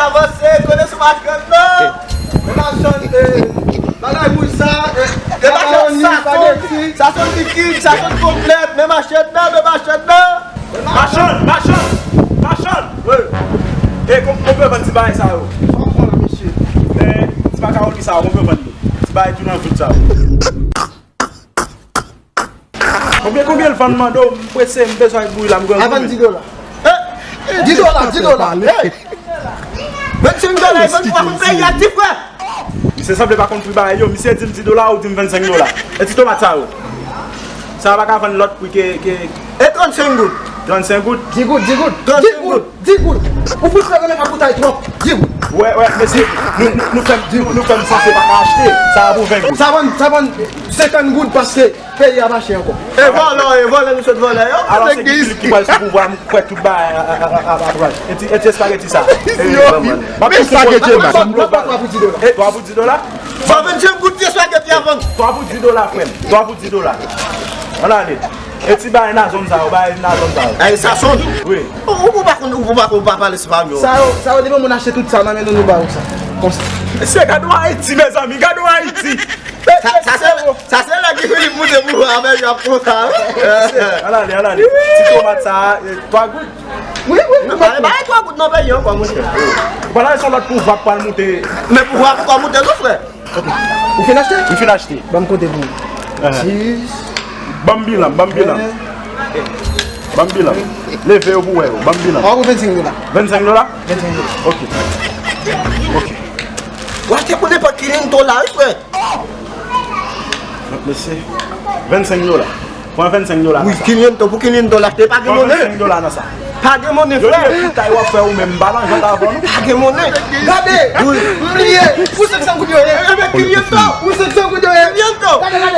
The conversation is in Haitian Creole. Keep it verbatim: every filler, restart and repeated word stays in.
Avanse, konnen sou machann nan. Men machann, eh, bagay bouy sa, eh, men machann sa son, sa son likid, sa son konplèt, men machann nan, men machann nan. Machann, machann, machann. Wi. E, kon, konbyen w vann ti bagay sa yo? Sa w pran la, mesye? Men, ti makaroni sa yo, konbyen w vann yo? Ti bagay tou nan vit sa yo. Konbyen, konbyen l vann mande w? M prese, m bezwen bouyi la, m gen. A vann di dola. Dis dola, dis dola. Hey! Vennsenk dola, e vann pou peyi a, ti frè. Misye sanble pa konn pri bagay yo. Misye di m dis dola, ou di m vennsenk dola. E ti tomat sa yo? Sa pa ka vann lòt pri ke, ke E trannsenk goud. Trannsenk goud? Dis goud, dis goud. Trannsenk goud. Dis goud. Ou fout fè renmen pa koutay twòp. Dis goud. Wè, wè, mesye, nou, nou, nou fè m, nou, nou fè m sanse pa ka achte. Sa a pou ven goud. Sa vann, sa vann senkant goud paske peyi a pa chè ankò. E vòlè, e vòlè, nou sot vòlè yo. Alò, se ki ki pral sou pouvwa, m kwè tout bagay a, a, a, a, a, a. E ti, e ti espageti sa. M ap pouse pou twa pou dis dola. E twa pou dis dola? San vennsenk goud ti espageti a vann. Twa pou dis dola, frè m. Twa pou dis dola. Ann ale. E ti bagay nan zòn sa yo, bagay nan zòn sa yo. Ay, sa son. Wi. Ou, ou pa konn, ou pa konn, ou pa pale espanyòl. Sa yo, sa yo, depi moun achte tout sa nan men nou, nou ba yo sa. Konsa. Se gade w Ayiti, mezanmi, gade w Ayiti. Sa, sa se, sa se lè ki Filip moute pou avè y ap konsa, wi. Ann ale, ann ale. Ti tomat sa, eh, twa goud. Wi, wi, wi. Pale bagay twa goud nan peyi ankò, monchè. Ou pa nan yon lòt pouvwa k pral moute. Men pouvwa ankò moute non, frè. Ok. Ou fin achte? M fin achte. Ban m konte pou ou. Ehe. Sis. Ban m bilan, ban m bilan. Ban m bilan. Leve yo pou wè yo. Ban m bilan. Ou vennsenk dola. Vennsenk dola? Vennsenk dola. Ok. Ok. W achte pou nenpòt ki nin to la, wi, frè. Mesye. Vennsenk dola. Pran vennsenk dola nan sa. Wi, kilianto, pou kilianto l achte, pa gen monnen. Pran vennsenk dola nan sa. Pa gen monnen, frè. Yo, yo, pitay w ap fè ou menm, m pa nan jant avè w, non. Pa gen monnen. Gade, m bliye. Pou senksan goud yo ye. Ebyen, kilianto. Pou senksan goud yo ye. Kilianto. Gade, gade.